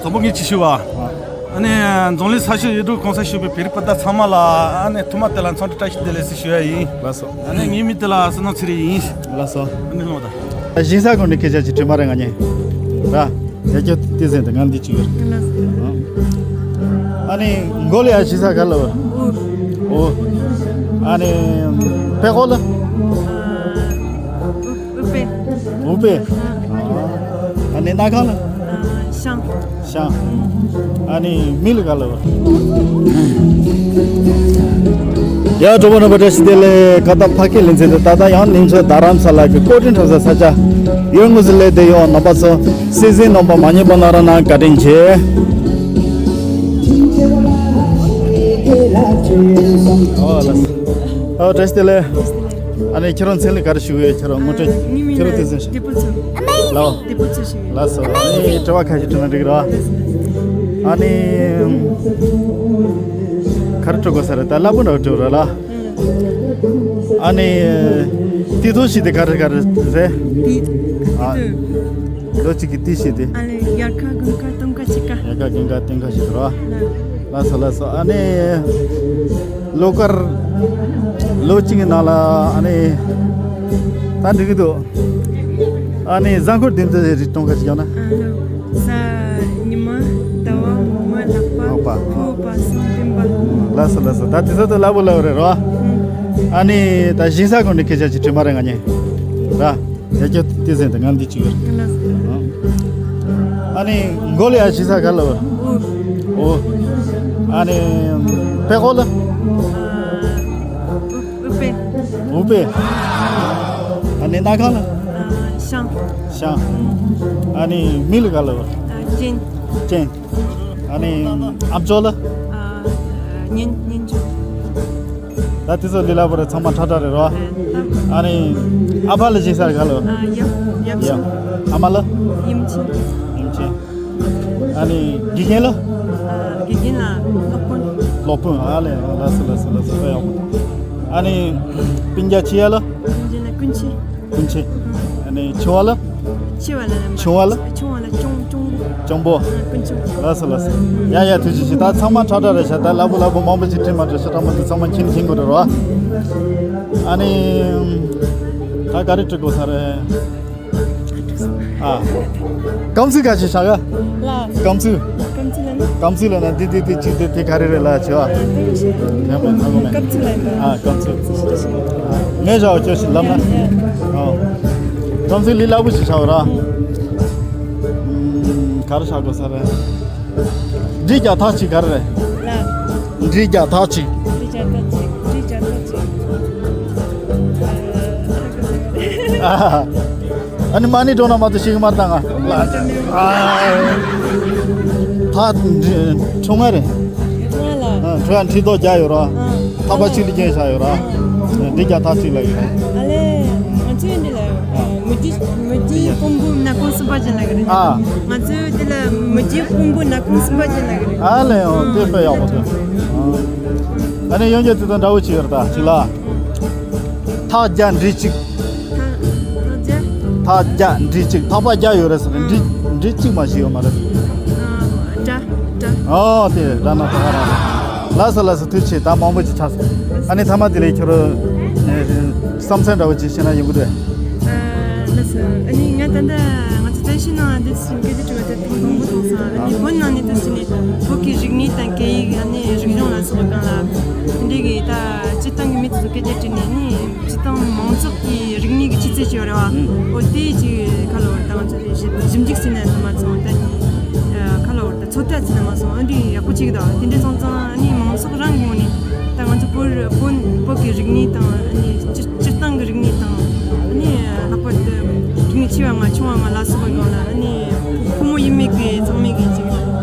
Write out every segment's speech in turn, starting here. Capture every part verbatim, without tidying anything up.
འཛམ་བུ་གླིང་སྤྱི་ཞུ་བ། ཨ་ནི་འཛམ་གླིང་ས་ཕྱོགས་ཡུལ་གྲུ་གང་སར་བཞུགས་པའི་བོད་རིགས་སྤུན་ཟླ་ཚང་མ་ལ་ཨ་ནི་ཐོག་མ་དེ་ལ་འཚམས་འདྲི་བཀྲ་ཤིས་བདེ་ལེགས་ཟེར་ཞུ་ཡ་ཡིན། ལགས་སོ། ཨ་ནི་ངའི་མིང་དེ་ལ་བསོད་ནམས་ཚེ་རིང་ཡིན། ལགས་སོ། ཨ་ནི་ལོ་ད། ཞིང་ས་ཁོ་ནས་སྐད་ཆ་ཅིག་དྲི་མ་རེ་ང་ཉན། ར། ཡ་ཁྱོད་ཏི་ཟེར་དེ་ང་འདི་ཅིག་ཡོད། ལགས་སོ། ཨ་ནི་མགོ་ལ་ཡ་ཞིང་ས་ག་ལ་བ། འོ། ཨ་ནི་པད་ཀོ་ལ། ཨུ་པེ། ཨུ་པེ། ཨ་ནི་སྣ་ཁང་ལ། ཤང་། ཤང་། ཨ་ནི་མི་ལ་ག་ལ་བ། ཡ་གྲོགས་པོ་རྣམ་པ་བཀྲ་ཤིས་བདེ་ལེགས། ཀ་ཏ་ཕ་སྐད་ལེ་ཚན་དུ་ད་ལྟ་ཡང་གླིང་ཚོ་རྡ་རམ་ས་ལ་གི་ཀོ་ཀྲིན་གྲྭ་ས་ས་ཆ་ཡོད་ངོས་སུ་སླེབས་བསྡད་ཡོད། རྣམ་པ་ཚོ་སེམས་སེམས་རྣམ་པ་མ་ཉེས་པ་གནང་རོགས་གནང་། བཀའ་དྲིན་ཆེ། ཨོ་བཀྲ་ཤིས་བདེ་ལེགས། ཨ་ནི་ཁྱེད་རང་མཚན་ལ་ག་རེ་ཞུ་གི་ཡོད། ཁྱེད་རང་ངོ་སྤྲོད། ཨ། ངའི་མིང་ཁྱེད་རང་ལ་དེ་ཚོ་བདེ་པོ་ཚུལ། ལའོ། བདེ་པོ་ཚུལ་ཞུ་གི་ཡོད། ལགས་སོ། ཨ་ནི་དྲི་བ་ཁ་ཤས་དྲིས་ན་འགྲིག་གི་རེད་བ། ཨ་ནི་ག་རེ་དྲི་དགོས་ས་རེད། ད་སླ་པོ་འདྲ་བོ་དྲི་ར་ལ། ཨ་ནི་དེ་ཐོག་ཞིག་དེ་ག་རེ་ག་རེ་རེད། དེ། ཨ། དེ་དུས། ལོ་གཅིག་གི་དུས་ཤིག་དེ། ཨ་ནི་དབྱར་ཁ་དགུན་ཁ་སྟོན་ཁ་དཔྱིད་ཁ། དབྱར་ཁ་དགུན་ཁ་སྟོན་ཁ་ཞིག་རེད་བ། ལ། ལགས་སོ་ལགས་སོ། ཨ་ནི་ལོ་སྐར་ལོ་གཅིག་གི་ནང་ལ་ཨ་ནི་ད་འགྲིག་གི་འདུག་ཨ་ནི་གཟའ་འཁོར་བདུན་དེ་རིགས་སྟོན་ཁ་ཞིག་ཡོད་ན། ཨ་ལོ། གཟའ། ཉི་མ། ཟླ་བ། མོ་མ། ལྷག་པ། ལྷག་པ། ཕོ་བ། སང་སྤེན་པ། ལགས་སོ་ལགས་སོ། ད་དེ་ཚོ་ད་སླ་པོ་སླ་པོ་རེད་རོ། ཨ་ནི་ད་ཞིང་ས་ཁོ་ནས་སྐད་ཆ་ཅིག་དྲི་མ་རེ་ང་ཉན། ར། ཡ་ཁྱོད་ཏི་ཟེར་དེ་ང་འདི་ཅིག་ཡོད། ལགས་སོ། ཨ་ནི་མགོ་ལ་ཡ་ཞིང་ས་ག་ལ་བ། འོ། ཨ་ནི་པད་ཀོ་ལ། ཨུ་པེ། ཨུ་པེ། ཨ་ནི་སྣ་ཁང་ལ། ཤང་། ཤང་། ཨ་ནི་མི་ལ་ག་ལ་བ། ཅན། ཅན། ཨ་ནི་ཨ་མཆོག་ལ། ཉན་ཉན་ཆོག་ད་དེ་ཚོ་ལི་ལ་བོ་རེ་ཚང་མ་ཁྲ་ཁྲ་རེད་རོ། ཨ་ནི་ཨ་ཕ་ལ་ཅིག་ས་ག་ལ། ཡབ་ཡབ། ཨ་མ་ལ། ཡིམ་ཆི། ཡིམ་ཆི། ཨ་ནི་དགེ་རྒན་ལ། དགེ་རྒན་ལ་སློབ་དཔོན། སློབ་དཔོན། ཨ་ལེ། ལགས་སོ་ལགས་སོ་ལགས་སོ། དཔེ་ཡག་པོ། ཨ་ནི་སྤུན་ཀྱག་ཆེ་ཡ་ལ། སྤུན་ཀྱག་ལ་ཀུན་ཆེ། ཀུན་ཆེ། ཨ་ནི་ཆུང་བ་ལ། ཆེ་བ་ལ་ཆུང་བ་ལ། ཆུང་བ་ལ་ཅུང་ཅུང་པོ། ཅུང་པོ། ཀུན་ཆེ། ལགས་སོ་ལགས་སོ། ཡ་ཡ་ཐུགས་རྗེ་ཆེ། ད་ཚང་མ་ཁྲ་ཁྲ་རེད་ཤག་ད་སླ་པོ་སླ་པོ་མང་པོ་ཅིག་དྲིས་མ་དྲིས་ཤག་ཁྲ་མོ་དེ་ཚང་མ་མཁྱེན་མཁྱེན་དགོས་རེད་རོ། ཨ་ནི་ད་ག་རེ་དྲི་དགོས་ས་རེད། ཨ། སྐམ་ཚིག་ག་ཞིག་ཤག་ག་ལ། སྐམ་ཚིག་སྐམ་ཚིག་ལ་ན། སྐམ་ཚིག་ལ་ན་འདི་འདི་འདི་གཅིག་དེ་དེ་ག་རེ་རེད་ལ་ཆེ་བ། ཨ། དེ་ཆེ། ཡང་མ་ཚང་མ། སྐམ་ཚིག་ལ་ཡིན་པ། ཨ། སྐམ་ཚིག་ངས་བྱ་བ་ཁྱོད་ཞིག་ལབ་ན། ཨ། སྐམ་ཚིག་ལི་སླ་པོ་ཞིག་ཆགས་ར། ཨུམ། ག་རེ་ཆགས་དགོས་ས་རེད། འབྲི་རྒྱག་ཐག་གཅིག་ག་རེ་རེད། ལ། འབྲི་རྒྱག་ཐག་གཅིག་འབྲི་རྒྱག་ཐག་གཅིག་འབྲི་རྒྱག་ཐག་གཅིག་ཨ། ཨ་ནི་མ་ཎི་སྒྲོག་ན་མ་གཏོགས་ཤེས་ཀྱི་མ་རེད་ད་ང་། ཨ། ཐག་འབྲི་ཁྲུང་ང་རེད། ཁྲུང་ང་ལ། ཨ། ཁྲུང་ང་འབྲི་རྡོག་རྒྱག་ཡོད་ར། ཨ། ཐག་པ་གཅིག་ལ་བརྒྱན་བཞག་ཡོད་ར། འབྲི་རྒྱག་ཐག་གཅིག་ལ་ཡོད་ར། ཨ་ལེ། ང་ཚོས་འདི་ལ་མི་རྒྱུད་མི་རྒྱུད་ཕུང་པོ་ནག་ཁུང་གསུམ་པ་ཅན་ལ་གི་རེད། ཨ། ང་ཚོས་འདི་ལ་མི་རྒྱུད་ཕུང་པོ་ནག་ཁུང་གསུམ་པ་ཅན་ལ་གི་རེད། ཨ་ལེ། ཨོ། དེ་དཔེ་ཡག་པོ་འདུག་ཨ་ནི་ཡོན་ཅན་དེ་དང་འདྲ་བོ་ཅིག་ཡོད་རེད་ད་ཅིག་ལ། ཐག་བརྒྱ་འབྲི་གཅིག་ཐག་ཐག་བརྒྱ། ཐག་བརྒྱ་འབྲི་གཅིག་ཐག་པ་བརྒྱ་ཡོད་རེད་ཟེར་ནས་འབྲི་འབྲི་གཅིག་མ་ཞིག་ཡོད་མ་རེད། ཨ། དགྲ་དགྲ། ཨོ་དེ་དགྲ་ན་ཐག་རང་རེད། ལགས་སོ་ལགས་སོ། ཐུགས་རྗེ་ཆེ། ད་མང་པོ་ཅིག་ཆགས་སོང་། ཨ་ནི་མཐའ་མ་དེ་ལས་ཁྱོད་རང་བསམ་ཚུལ་འདྲ་བོ་ཅིག་བཤད་ན་ཡོང་གི་འདུག་ཨ། ལགས་སོ། ཨ་ནི་ང་ད་ལྟ་ང་ཚོ་བཙན་བྱོལ་ནང་འདི་སུ་སྐད་ཆ་དྲི་བ་དེ་དང་དང་པོ་དང་སང་ཨ་ནི་བོད་ནང་ནས་དུ་སུ་ནས་བོད་ཀྱི་རིག་གནས་དང་སྐད་ཡིག་ཨ་ནི་རིག་གཞུང་ལ་སོགས་པ་གང་ལ་དེ་འདྲའི་གི་ད་སྤྱི་བཏང་གི་མི་དེ་ཚོ་སྐད་ཆ་དྲིས་ནས་ནི། སྤྱི་བཏང་མང་ཚོགས་ཀྱི་རིག་གནས་ཀྱི་ཆུ་ཚད་ཅིག་ཡོད་རེད་བ། ཨོ་དེ་ཅིག་ཁ་ལོ་བར་ད་ང་ཚོ་ཞིབ་ཞིབ་འཇུག་བྱས་ནས་མ་སོང་ད་ནི་ཁ་ལོ་བར་ད་ཚོད་ལྟ་བྱས་ནས་མ་སོང་ཨ་འདྲི་ཡག་པོ་ཅིག་དང་དེ་འདྲའི་ཚང་ཚང་ཨ་ནི་མང་ཚོགས་རང་ངོས་ནས་ད་ང་ཚོ་བོད་བོད་བོད་ཀྱི་རིག་གནས་དང་ཨ་ནི་སྤྱི་སྤྱིར་བཏང་གི་རིག་གནས་དང་ཨ་ནི་ལྷག་པར་དུ་རིག་གནས་ཆེ་བ་ང་ཆུང་བ་ང་ལ་སོགས་པ་སྒང་ལ་ཨ་ནི་ཕོ་མོ་ཡིན་མེད་ཀྱི་ཚང་མས་ཀྱི་ཅིག་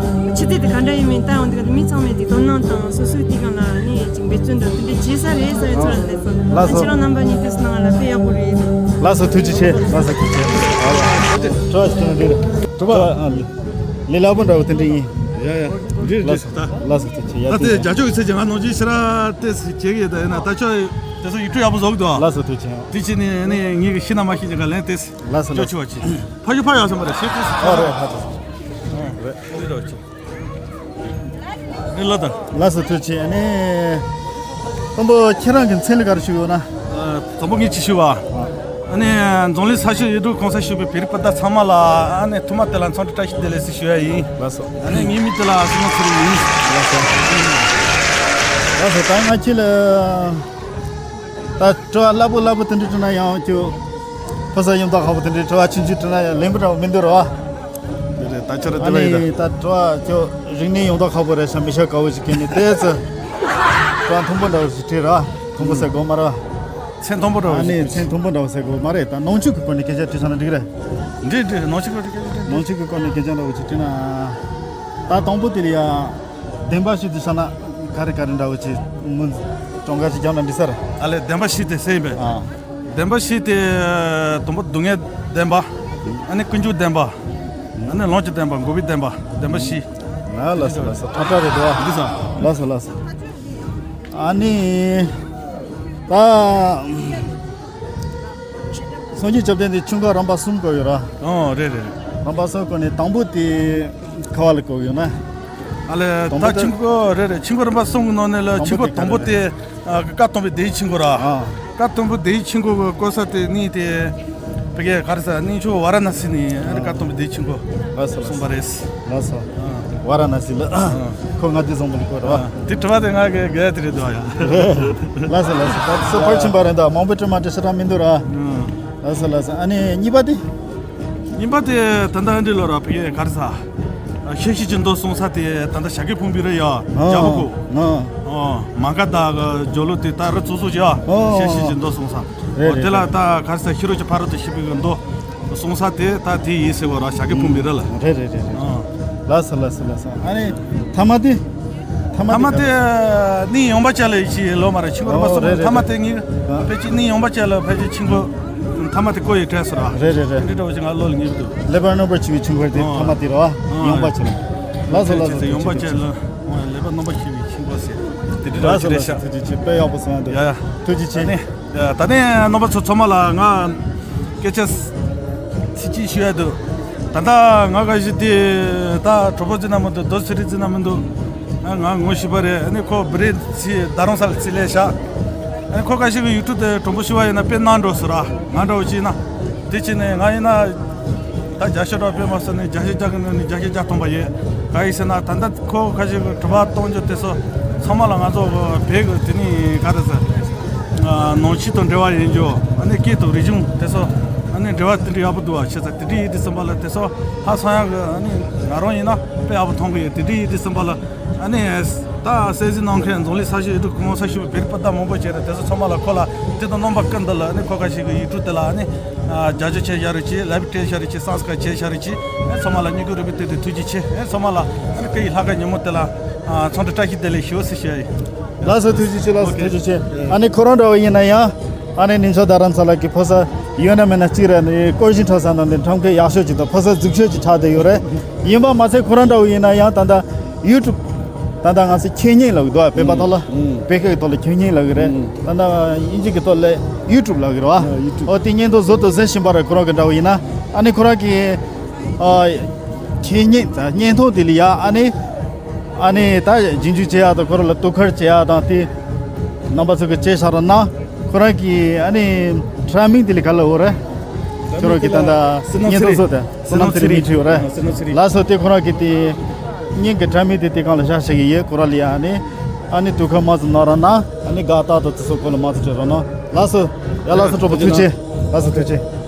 ཆུ་ཚད་དེ་ག་འདྲ་ཡིན་མིན་ལྟ་ཡོང་དུས་ཀ་མི་ཚང་མས་དེ་དོ་སྣང་དང་སོ་སོའི་དེ་སྒང་ལ་ཨ་ནི་ཅིག་འབད་བརྩོན་དང་དེ་འདྲ་བྱེད་ས་རེད་ས་ཡོད་ཚོད་ལ་སླེབས་སོང་། ལགས་སོ། ཁྱེད་རང་རྣམ་པ་གཉིས་དུས་སུ་ནང་ལ་དཔེ་ཡག་པོ་རེད། ལགས་སོ། ཐུགས་རྗེ་ཆེ། ལགས་སོ། ཐུགས་རྗེ་ཆེ། གྲོགས་ཅིག་དང་འདིར་གྲོགས་པ་ཨ་ལི་ལི་ལ་པོ་འདྲ་བོ་དེ་འདྲ་ཡིན། ཡ་ཡ། འདྲི་འདྲི་ལགས་སོ། ད། ལགས་སོ། ཐུགས་རྗེ་ཆེ། ཡ། ད་དེ་ཐུགས་རྒྱ་ཆོག་གི་ཚེ་ཅིག་ང་ནང་ཆེན་ཕྱི་ར་ཏེ་སི་བྱེད་ཀྱི་ཡོད་ད་ཡིན་ན་ད་ཆོག་དེ་ཚོ་ཡིག་འཕྲུལ་ཡག་པོ་བཟོ་གི་འདུག་ལགས་སོ། ཐུགས་རྗེ་ཆེ། དེ་ཕྱི་ནས་ནས་ངེད་ཀྱི་ཤི་ན་མ་ཤི་ཅིག་ག་ལན་ཏེ་སི། ལགས་སོ། ལགས་སོ། ཕ་ཤུ་ཕ་ཡག་སོང་བ་རེད་ཤེས་ཏེ་སི། ཨོ་རེད། ཕ་ཏེ་སི། རེད། རེད་རོགས་ཅིག་ནི་ལ་དང་། ལགས་སོ་ཐུགས་རྗེ་ཆེ། ཨ་ནི། དང་པོ་ཁྱེད་རང་གི་མཚན་ལ་ག་རེ་ཞུ་ཡོད་ན། ཨ། དང་པོ་ངས་ཅི་ཞུ་བ། ཨ་ནི་འཛམ་གླིང་ས་ཕྱོགས་ཡུལ་གྲུ་གང་སར་བཞུགས་པའི་བོད་རིགས་སྤུན་ཟླ་ཚང་མ་ལ་ཨ་ནི་ཐོག་མ་དེ་ལ་འཚམས་འདྲི་བཀྲ་ཤིས་བདེ་ལེགས་ཟེར་ཞུ་ཡ་ཡིན། ལགས་སོ། ཨ་ནི་ངའི་མིང་དེ་ལ་བསོད་ནམས་ཚེ་རིང་ཡིན། ལགས་སོ། ལགས་སོ། ད་ང་ཁྱེད་ལ་ད་དྲི་བ་སླ་པོ་སླ་པོ་དེ་འདྲ་དྲིས་ན་ཡང་ཁྱོད་ཕོ་གསར་ཡོངས་བསྡོམས་ཁག་པོ་དེ་འདྲའི་དྲི་བ་ཆུང་ཆུང་དྲིས་ན་ཡང་ལན་པོ་འདྲ་བོ་མི་འདུག་རོ། དེ་རེད། ད་ཁྱོད་ར་ཨ་དེ་བ་ཡིན་ནི་ད། ད་དྲི་བ་ཁྱོད་རིག་གནས་ཡོངས་བསྡོམས་ཁག་པོ་རེད་ཤག་མི་ཤ་དགའ་བོ་ཞིག་གིས་ནི་དེ་ཚོ་དྲི་བ་མཐོན་པོ་འདྲ་བོ་ཞིག་དྲིས་ར། མཐོན་པོ་ཟེར་དགོས་མ་རེད། མཚན་མཐོན་པོ་འདྲ་བོ་ཨ་ནི་ཞིག་མཚན་མཐོན་པོ་འདྲ་བོ་ཟེར་དགོས་མ་རེད། ད་ནང་ཆོས་ཀྱི་སྐོར་ནས་སྐད་ཆ་དྲིས་ཚར་ན་འགྲིག་རེད། འགྲིག་འགྲིག་ནང་ཆོས་སྐོར་དྲི་སྐད་ཆ་དྲིས། ནང་ཆོས་ཀྱི་སྐོར་ནས་སྐད་ཆ་འདྲ་བོ་ཞིག་དྲིས་ན། ད་དང་པོ་དེ་ལ་ཡ། བདེན་པ་བཞི་དེ་ཤ་ན་ག་རེ་ག་རེ་འདྲ་བོ་ཅིག་མི་གྲངས་ཀ་ཅིག་རྒྱབ་ན་འགྲིག་ས་རེད། ཨ་ལས། བདེན་པ་བཞི་དེ་ཟེར་ཡིན་པས། ཨ། བདེན་པ་བཞི་དེ་དང་པོ་སྡུག་བསྔལ་བདེན་པ། ཨ་ནི་ཀུན་འབྱུང་བདེན་པ། ཨ་ནི་ལམ་གྱི་བདེན་པ། འགོག་པའི་བདེན་པ། བདེན་པ་བཞི། ང་ལ་སོ་ལ་སོ་ཐ་ཐ་རེད་དོ། འདི་ས། ལ་སོ་ལ་སོ། ཨ་ནི། ད། སངས་རྒྱས་བཅོམ་ལྡན་འདས་ཆོས་འཁོར་རིམ་པ་གསུམ་བསྐོར་ཡོད་ར། ཨོ་རེད་རེད། རིམ་པ་གསུམ་བསྐོར་ནས་དང་པོ་དེ་ག་བ་ལ་བསྐོར་ཡོད་ན། ཨ་ལས། དང་པོ་ད་དེ་ཆོས་འཁོར་རེད་རེད། ཆོས་འཁོར་རིམ་པ་གསུམ་གྱི་ནང་ནས་ལ་ཆོས་འཁོར་དང་པོ་དེ་ག་རེ་རེད། དང་པོ་དེ། ཨ། བཀའ་གདམས་པའི་བདེ་བའི་ཆོས་འཁོར་ར། ཨ། བཀའ་གདམས་པའི་བདེ་བའི་ཆོས་འཁོར་གྱི་བསྐོར་ས་དེ་ནི་དེ། བོད་སྐད་ག་རེ་ཟེར། གནས་མཆོག་ཝཱ་ར་ཎ་སི་ནས་ཨ་ནི་བཀའ་གདམས་པའི་བདེ་བའི་ཆོས་འཁོར་ལགས་སོ་ལགས་སོ། གསུངས་པ་རེད། ལགས་སོ། ཨ། ཝཱ་ར་ཎ་སི་ལ། ཨ། ཁོ་ང་དེ་བཟང་པོ་ལ་བསྐོར་ར། ཨ། དེ་དྲི་བ་དེ་ང་གི་ག་དེ་རེད་འདུག་ཡ། ལགས་སོ་ལགས་སོ། ད་སོ་ཕར་ཕྱིན་པ་རེད་ད། མང་པོ་དྲི་མ་དྲི་ཤ་སྟག་མི་འདུག་ར། ཨ། ལགས་སོ་ལགས་སོ། ཨ་ནི་གཉིས་པ་དེ། གཉིས་པ་དེ་ད་ལྟ་འདི་ལོ་ར་བོད་སྐད་ག་རེ་ཟ། ཤེས་བྱའི་སྦྱིན་བདག་གསུང་ས་དེ་ད་ལྟ་ཞྭ་སྒབ་ཕུང་པོའི་རི་ཡ། ཨ། རྒྱལ་པོ་ཁོ། ཨ། ཨོ། མ་ག་དྷ་གི་སྦྱོར་ཀློག་དེ་ད་རི་གཙོ་བཟོ་བྱས། ཨ། ཤེས་བྱའི་སྦྱིན་བདག་གསུང་ས། རེད་ཨོ། རེད་དེ་ལ་རེད། ད་ག་རེ་ཟ། ཤེས་རབ་ཀྱི་ཕ་རོལ་ཏུ་ཕྱིན་པའི་གི་མདོ་གསུང་ས་དེ་ད་དེ་ཡིན་ཟེར་བ་ར། ཞྭ་སྒབ་ཕུང་པོའི་རི་ལ། རེད་རེད་རེད་རེད། ཨོ། ལགས་སོ་ལགས་སོ་ལགས་སོ། ཨ་ནི་ཐ་མ་དེ། ཐ་མ་དེ་ག་རེ། ཐ་མ་དེ་གནས་ཡངས་པ་ཅན་ལ་ཡིད་ཆེས་ལོ་མ་ར། ཆོས་འཁོར་རིམ་པ་ཨོ་གསུམ་རེད་རེད་ཐ་མ་རེད། དེ་ངས་ཨ། ཕལ་ཆེར་གནས་ཡངས་པ་ཅན་ལ་ཕལ་ཆེར་ཆོས་འཁོར་ཐ་མ་དེ་བསྐོར་ཡི་དྲན་སོང་ར། རེད་རེད་རེད། དེ་འདྲ་བ་ཞིག་ང་བློ་ལ་ངེས་འདུག་ཀླད་པ་རྣམ་པར་ཕྱེ་བའི་ཆོས་འཁོར་དེ་ཨ། ཐ་མ་དེ་རེད་བ། ཨ། ཡངས་པ་ཅན། ལགས་སོ་ལགས་སོ། ཡངས་པ་ཅན་ལ་ཀླད་པ་རྣམ་པར་ཕྱེ་བའི་ཆོས་འཁོར་ཟེར། དེ་འདྲ་བ་ཞིག་རེད་ཤག་ཐུགས་རྗེ་ཆེ། དཔེ་ཡག་པོ་གསུངས་འདུག་ཡ་ཡ། ཐུགས་རྗེ་ཆེ། ཨ་ནི། ད་ནས་རྣམ་པ་ཚོ་ཚང་མ་ལ་ང་སྐད་ཆ་ཚིག་གཅིག་ཞུ་ཡ་འདུག་ད་ལྟ་ང་ག་ཞིག་དེ་ད་གྲོགས་པོ་ཅིག་ན་མི་འདུག་རྡོ་ཚེ་རིང་ཅིག་ན་མི་འདུག་ང་ངོ་ཤེས་པ་རེད། ཨ་ནི་ཁོ་བི་རེད་ཚི་རྡ་རམ་ས་ལ་རྩིས་ལས་བཞག་ཨ་ནི་ཁོ་ག་ཞིག་གི་ཡུ་ཊུབ་དེ་གྲོགས་པོ་ཞུ་བ་ཡིན་ན་དཔེ་གནང་འགྲོ་ཟེར་ར། ང་འདྲ་བོ་ཅིག་ཡིན་ན། དེ་ཅིག་ནས་ང་ཡིན་ན། ད་བརྒྱ་ཆ་ར་དཔེ་མ་སོང་ནས་བརྒྱ་ཆ་བརྒྱ་གི་ནང་ནས་བརྒྱ་ཆ་བརྒྱ་ཐོན་པ་ཡིན། ག་ཡིན་ཟེར་ན་ད་ལྟ་ཁོ་ཁ་ཤས་ཀྱི་དྲི་བ་གཏོང་རྒྱུ་དེ་ཚོ་ཚང་མ་ལ་ང་ཚོ་བོད་ཀྱི་དེ་ནི་ག་རེ་ཟེར། ནང་ཆོས་དང་འབྲེལ་བ་ཡིན་རྒྱུ། ཨ་ནི་སྐད་དང་རིག་གཞུང་དེ་ཚོ་ཨ་ནི་འབྲེལ་བ་དེ་འདྲ་ཡག་པོ་འདུག་བ། བྱས་ཙང་དེ་འདྲ་ཡིན་དུས་ཙམ་པ་ལ་དེ་ཚོ་ཧ་སང་ཡག་གི། ཨ་ནི་ང་རང་ཡིན་ན་དཔེ་ཡག་པོ་མཐོང་གི་ཡོད། དེ་འདྲ་ཡིན་དུས་ཙམ་པ་ལ། ཨ་ནི་ད་གསན་གཟིགས་གནང་མཁན་འཛམ་གླིང་ས་ཕྱོགས་ཡུལ་གྲུ་གང་ས་བཞུགས་པའི་བོད་རིགས་སྤུན་ཟླ་མང་པོ་བྱས་རེད། དེ་ཚོ་ཚང་མ་ལ་ཁོ་ལ་དེ་དང་རྣམ་པ་ཀུན་ཏུ་ལ་ཨ་ནི་ཁོ་ག་ཞིག་གི་ཡུ་ཊུབ་དེ་ལ་ཨ་ནི་རྒྱབ་སྐྱོར་བྱས་བཞག་རོགས་གྱིས། ལའིབ་སྤྲད་བཞག་རོགས་གྱིས། སབ་སི་ཀ་རའིབ་བྱས་བཞག་རོགས་གྱིས། ཨ་ཚང་མ་ལ་སྙིང་ཁོང་རུས་པའི་གཏིང་ནས་ཐུགས་རྗེ་ཆེ། ཨ་ཚང་མ་ལ་ཨ་ནི་སྐུ་ཡི་ལྷག་དཀར་ཉིན་མོ་དེ་ལ་ཨ་ཚང་འདྲི་བཀྲ་ཤིས་བདེ་ལེགས་ཞུ་ཟེར་ཞུ་ཡ་ཡིན། ལགས་སོ། ཐུགས་རྗེ་ཆེ། ལགས་སོ། ཐུགས་རྗེ་ཆེ། ཨ་ནི་ཁོ་རང་འདྲ་བོ་ཡིན་ན་ཡང་། ཨ་ནི་གནས་མཆོག་རྡ་རམ་ས་ལ་གི་ཕོ་གསར་ཡོད་ན་མེད་ན་གཅིག་རེད། ནི་སྐོར་ཞིང་འཁྲབ་ས་ནང་དུ་འཁྲབ་མཁན་ཡག་ཤོས་ཅིག་དང་ཕོ་གསར་རྫིག་ཤོས་ཅིག་ཆགས་བསྡད་ཡོད་རེད། ཡིན་པ་མ་ཚད་ཁོ་རང་འདྲ་བོ་ཡིན་ན་ཡང་ད་ལྟ་ཡུ་ཊུབ། ད་ལྟ་ང་ཚོ་ཆོས་ཉིད་ལབ་ཀྱི་འདུག་བོད་པ་ཐོག་ལ། ཨུམ། བོད་སྐད་ཀྱི་ཐོག་ལ་ཆོས་ཉིད་ལབ་ཀྱི་རེད། ཨུམ། ད་ལྟ་དབྱིན་ཇི་གི་ཐོག་ལ་ཡུ་ཊུབ་ལབ་ཀྱི་རེད་བ། ཨ། ཡུ་ཊུབ། ཨོ་དེ་བརྙན་ཐུང་བཟོ་དང་གསན་བཞིན་པ་རེད། ཁོ་རང་གི་འདྲ་བོ་ཡིན་ན། ཨ་ནི་ཁོ་རང་གི་ཨ་ཆོས་ཉིད་བརྙན་ཐུང་དེ་ལ་ཡ། ཨ་ནི་ཨ་ནི་ད་རྗེས་འཇུག་བྱེད་ཡ་དང་། ཁོ་རང་ལ་ཐུགས་ཁུར་བྱེད་ཡ་དང་། དེ་རྣམ་པ་ཚོ་གིས་བྱས་བཞག་རོགས་གནང་། ཁོ་རང་གི་ཨ་ནི་ཕྲ་མིང་དེ་ལ་ག་ལབ་ཡོད་རེད། ཁྱོད་རང་གི་ད་ལྟ་བརྙན་ཐུང་བཟོ་དེ་བསོད་ནམས་ཚེ་རིང་མིང་བྲིས་ཡོད་རེད། ཨ། བསོད་ནམས་ཚེ་རིང་། ལགས་སོ། དེ་ཁོ་རང་གི་དེ་བརྙན་གྱི་ཕྲ་མིང་དེ་དེ་སྒང་ལ་བཞག་བཞག་གི་ཡོད། ཁོ་རང་ལ་ཡ་ཨ་ནི་ཨ་ནི་ཐུགས་ཁུར་མང་ཙམ་གནང་རོགས་གནང་། ཨ་ནི་དགའ་རྟགས་དང་དེ་ཚོ་སྐོར་ལ་མང་ཙམ་བྲིས་རོགས་གནང་། ལགས་སོ། ཡ་ལགས་སོ། གྲོགས་པོ་ཐུགས་རྗེ་ཆེ། ལགས་སོ། ཐུགས་རྗེ་ཆེ།